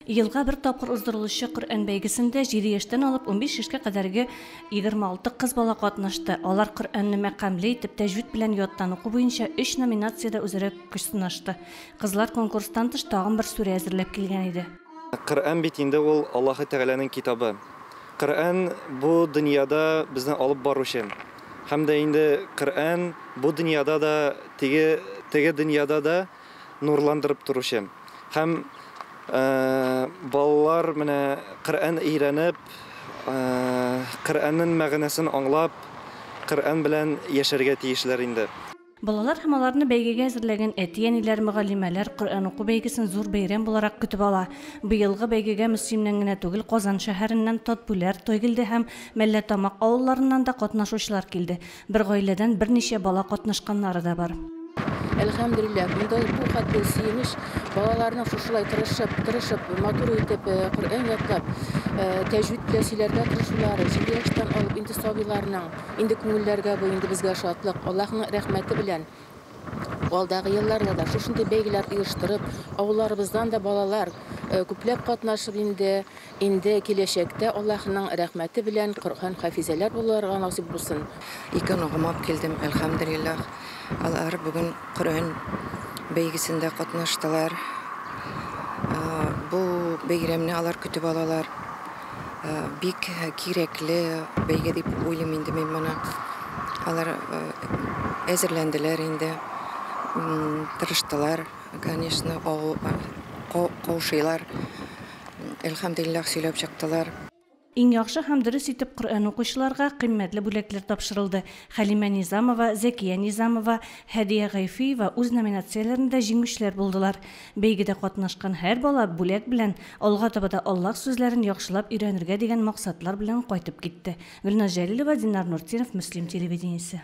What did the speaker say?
Елга бер тапкыр уздырылучы Коръән бәйгесендә 7 яшьтән алып 15 яшькә кадәрге 26 кыз бала катнашты. Алар Коръәнне мәкамле итеп тәҗвид белән яттан уку буенча 3 номинациядә үзара көч сынашты. Кызлар конкурстан тыш тагын бер сүрә әзерләп килгән иде. Коръән бит инде ул Аллаһы Тәгаләнең китабы. Коръән бу дөньяда безне алып баручы. Һәм дә инде Коръән бу дөньяда да, теге теге дөньяда да нурландырып торучы. Һәм балалар менә Коръән өйрәнеп, Коръәннең мәгънәсен аңлап, Коръән белән яшәргә тиешләр инде. Балалар һәм аларны бәйгегә әзерләгән әти-әниләр, мөгаллимәләр Коръән уку бәйгесен зур бәйрәм буларак көтеп ала. Быелгы бәйгегә Мөслимнән генә түгел, Казан шәһәреннән, Татбүләр, Тойгелде һәм Мәлләтамак авылларыннан да катнашучылар килде. Бер гаиләдән берничә бала катнашканнары да бар. Әлхәмдүлилләһ, монда бу хәтле сөенеч, балаларның шушылай тырышып, тырышып, матур итеп Коръән ятлап, тәҗвид белән сөйләргә тырышулары, җиде яшьтән алып инде сабыйларның, инде күңелләргә бу инде безгә шатлык, Аллаһның рәхмәте белән алдагы елларда да шушындый бәйгеләр оештырып, авылларыбыздан да балалар күпләп катнашып инде, Инде киләчәктә Аллаһның рәхмәте белән Коръән хафизәләр булырга насыйп булсын. Ике оныгым алып килдем, әлхәмдүлилләһ. Алар бүген Коръән бәйгесендә катнаштылар. Бу бәйрәмне алар көтеп алалар. Бик кирәкле бәйге дип уйлыйм инде мин моны. Алар әзерләнделәр инде, тырыштылар, конечно, каушыйлар. Әлхәмдүлилләһ, сөйләп чыктылар. Иң яхшы һәм дөрес итеп Коръән укучыларга кыйммәтле бүләкләр тапшырылды. Хәлимә Низамова, Зәкия Низамова, Һәдия Гайфиева үз номинацияләрендә җиңүчеләр булдылар. Бәйгедә катнашкан һәр бала бүләк белән, алга таба да Аллаһ сүзләрен яхшылап өйрәнергә дигән максатлар белән кайтып китте. Гөлназ Җәлилова, Динар Нуртдинов, Мөслим телевидениесе.